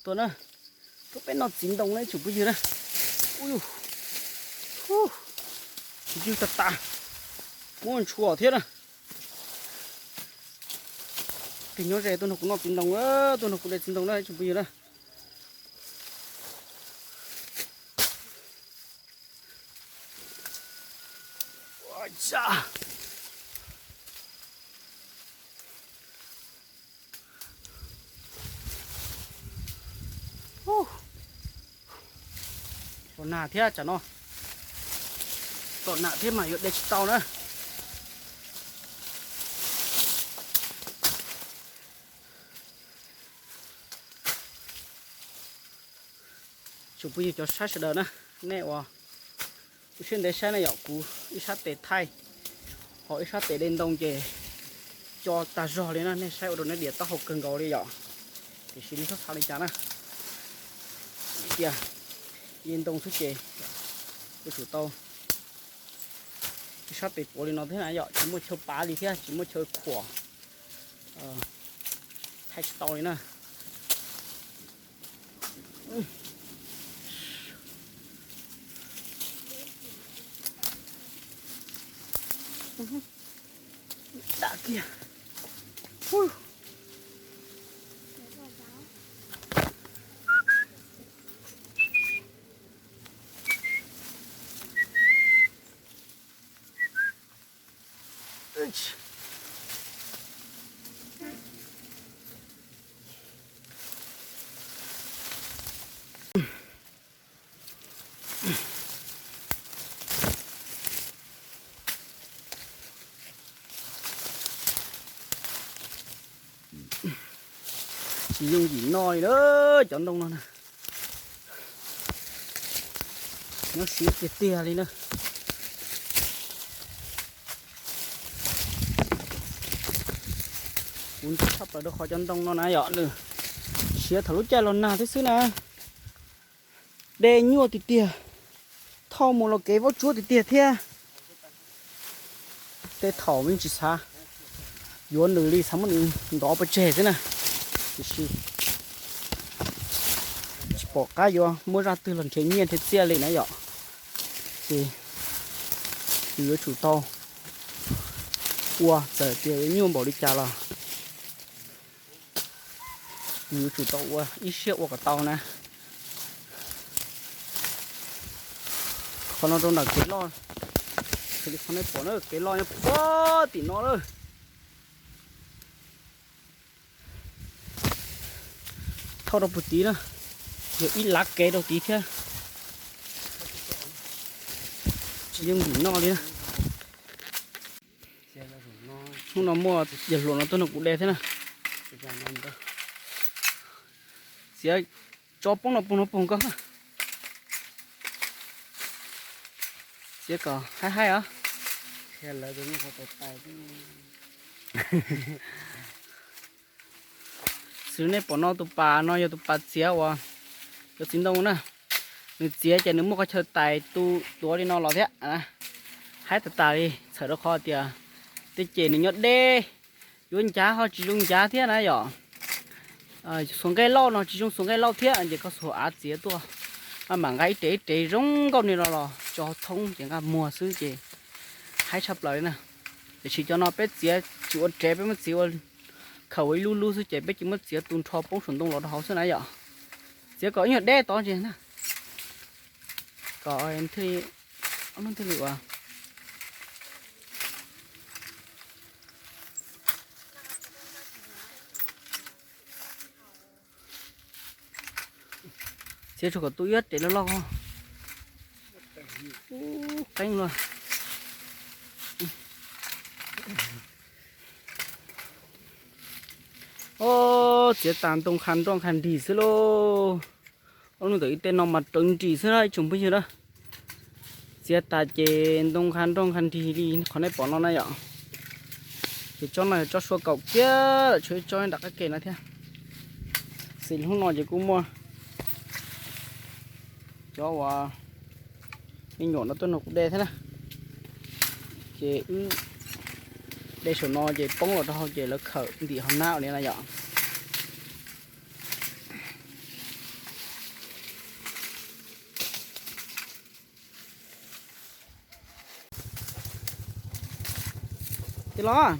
Tuaj na, tuaj peb noj txiv ntoo na tsoom phooj ywg na. Ub, ywg tas tas, muab ntshua thiab na. Tig nyob ze tuaj nrog kuv noj txiv ntoo, tuaj nrog kuv de txiv ntoo na tsoom phooj ywg na. Los nag thiab tsam no, los nag thiab mas yuav de tsis tau na. Tsoom phooj ywg cov saib sawv daws na, nej uas ua siab ntev saib na yom, kuv ib sab tes thaij, ho ib sab tes de ntoo ces co tag zog li na, nej saib ua rau nej diam taub hau kawg nkaus li yom. Tiam sis nej txhob xav li cas na, tias de ntoo xwb ces yuav tsum tau ib sab tes puav li no thiab na yom, tsis muaj chaw pav li thiab tsis muaj chaw khuam, thaij tsis tau li na. Dam kiag. Tsis yooj yim noj li na, cov ntoo no na. Nyob siab tiag tiag li na. Kuv ntxub tshaj plaws rau qhov cov ntoo no na yom, nws siav thaum lub caij los nag thiab xwb na. De nyuaj tiag tiag, thauj mus los kev vaub tsuab tiag tiag thiab. Tej thaum me tsis xav yuav nws li, xav muab nws ntov pov tseg xwb na. Tiam sis tsis pom qab yuav muab zaj twg los nrhiav nyiaj nrhiav txiaj li na yom. Ces yus yuav tsum tau ua, txawm tias yuav nyuaj npaum li cas los yus yuav tsum tau ua ib siab ua kom tau na. Qhov no rau nram kev loj, xws li qhov nej pom na, kev loj nyob puag tim no lawm. Thauj rau puag tid na, yog ib lav kev rau tid thiab. Tsis yooj yim noj li na. Hnub no muaj yawg hluas no tuaj nrog kuv de thiab na. Txiav tso poob no poob no poob nkaus. Txiav kom haib haib os. Xws nej pom no tus pas no yog tus pas txiav uas cov txiv ntoo na. Nws txiav ces nws muaj qhov chaw tais tu tuav li no los thiab. Haib tas tas li, txhawm rau qhov tias tej ces nws nyob deb, yuav ncav ho tsis zoo ncav thiab na yom. Xuas nqaij lauj no tsis zoo xuas nqaij lauj thiab ces koj xuas av txiav tuaj, maj mam nqa ib rev ib rev zoo nkauj li no los tso thoob ces nqa muag xwb ces haib tshaj plaws li na. Tiam sis cov no peb txiav tsis ua rev, peb muab txiav ua khaws ua ib lub lub xwb ces peb cia muab txiav tu nrho poob saum ntoo los rau hauv xwb na yom. Txiav kom ib nyuag deb tod ntsis na, kom thiaj li, ob hnub thiaj li ua. Txiav tsuas kom tu ib rev loj loj. Ub, qeeb luaj. Ob, txiav tas ntoo qha nroj qha nrig xwb lauj. Ob, hnub ntawm ib tej no mas rawv nris xwb na ib tsoom phooj ywg na. Txiav tas ces ntoo qha nroj qha nrig li qhov nej pom no na yom. Ces tsob no yog tsob sua kaum kiag, tshuav ib tsob nram qab ke no thiab. Xws li hnub no ces kuj muaj cov uas me nyuam no tuaj nrog kuv de thiab na. Ces wb de saum no ces poob los rau hauv ces lawv khawm ntim hauv nab li na yom. Los.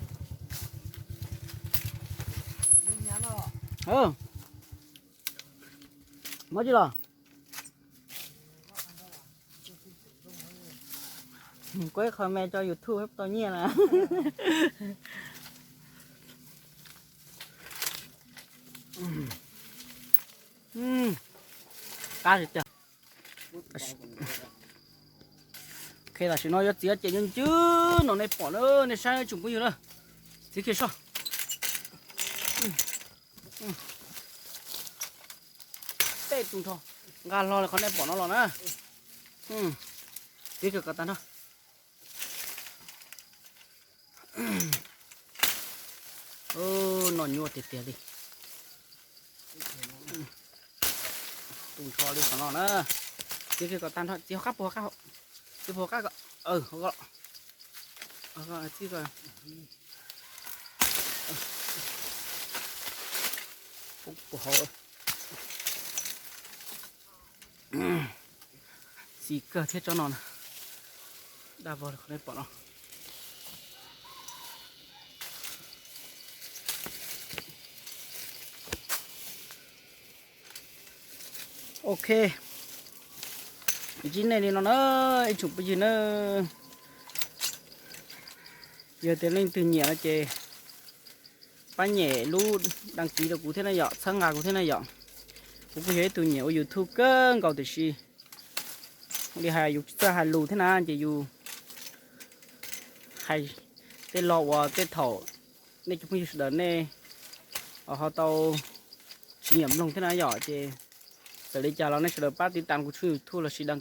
Muab tsis los. Kuv ib qho me tso YouTube tau nyiaj na. Qab tiag. Ok, tam sim no yuav txiav ces ncu ncwb no nej pom na, nej saib tsoom phooj ywg na. Txiav kiag soj. Tej tus nrho nqa hlo li qhov nej pom no los na. Txiav kiag kom tag nrho. No nyuaj tiag tiag li. Tus nrho li qhov no na. Txiav kiag kom tag nrho, txiav hauv qab puag hauv qab hauv. Txiav puag hauv qab kom, hauv ko, txiav ko. Puag hauv. Xis kawg thiab tsob no na. Daj vog li qhov nej pom no. Ok, ntsib nej li no na, ib tsoom phooj ywg na. Yog tias leej twg nyiam no ces pab nyem lub đăng ký rau kuv thiab na yom, txhawb nqa kuv thiab na yom. Kuv kuj yog ib tug nyiam ua YouTube kawg nkaus tiam sis li hais yus tsis txawj hais lus thiab na ces yus hais tej lo uas tej thaum nej cov phooj ywg sawv daws nej ho tau tsis nyiam mloog thiab na yom. Ces txawm li cas los nej sawv daws pab tiv tam kuv tshooj YouTube lossis đăng ký